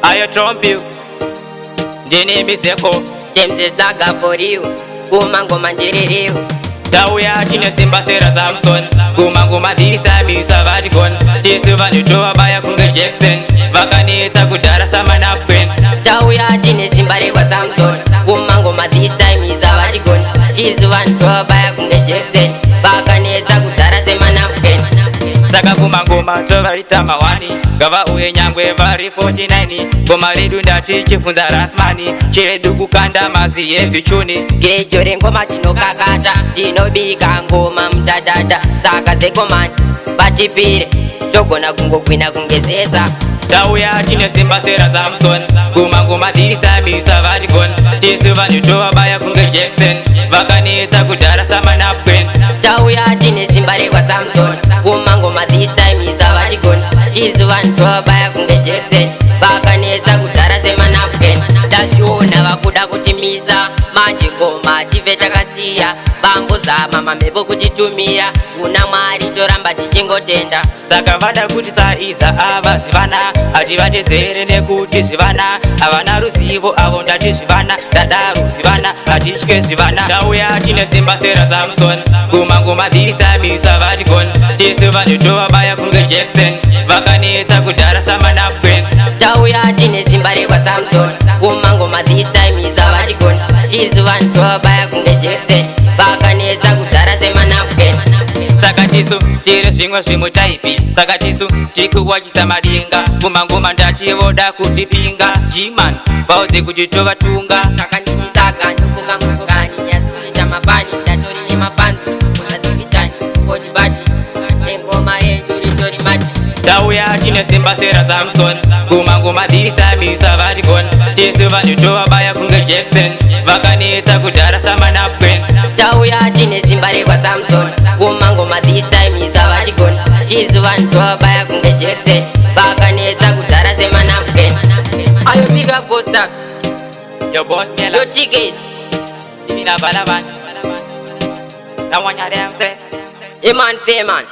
Ayo Trump, ndini mizeko. James Laga for you, kumangoma ndiririu. Tauya tine simba sera Samson, kumangoma this time isavatigoni. Tisu vanhu tovabaya kunge Jackson, vakanetsa kudhara samanapwen. Tauya tine simba rekwa Samson, kumangoma this time isavatigoni. Tisu vanhu tovabaya kunge Jackson, vakanetsa kudhara semanapwen. Saka kumangoma tovaita mawani, ngavauye nyangwe vari 49. Ngoma redu ndati chifunza rasmani, chedu kukanda mazi yevichuni. Gejo rengoma tinokakata, tinobika ngoma mudadada. Saka zekomani vatipire, togona kungogwina kunge zesa. Tauya tine simba sera Samson, kumangoma this time isavatigoni. Tisu vanhu tovabaya kunge Jackson, vakanetsa kudhara samanapwen. Tauya tine simba rekwa Samson, kumangoma this time isavatigoni. Tisu vanhu tovabaya kunge Jackson, vakanetsa kudhara semanapwen. Tazviona vakuda kutimisa, manje ngoma tive takasiya. Vambozama mamhepo kutitumira, kuna Mwari toramba tichingotenda. Saka vada kuti saiza ava zvivana, hativatedzere nekuti zvivana havana ruzivo avo. Ndati zvivana, ndadaro zvivana, hatitye zvivana. Tauya tine simba sera Samson, kumangoma this time isavatigoni. Tisu vanhu tovabaya kunge Jackson, vakanetsa kudhara samanapwen. Tauya tine simba rekwa Samson, kumangoma this time isavatigoni. Tisu vanhu tovabaya kunge Jackson, vakanetsa kudhara semanapwen. Saka tisu tiri zvimwe zvimutaipi, saka tisu tikuwachisa madinga. Kumangoma ndati voda kutipinga, Gman vaudze kuti tovatunga. Saka ndinitsaga ndokukamukani nyasikuita mapani, ndatori nemapanzi kunazikitani kotibati nengoma yedu ritori mati. Tauya tine simba sera Samson, kumangoma this time isavatigoni. Tisu vanhu tovabaya kunge Jackson, vakanetsa kudhara samanapwen. Tauya tine simba rekwa Samson, kumangoma this time isavatigoni. Tisu vanhu tovabaya kunge Jackson, vakanetsa kudhara semanapwen. Ayo big up Bostax. Your boss yo Nyela. Tickets. Ina balaban. That one ya them say. Eman Feman.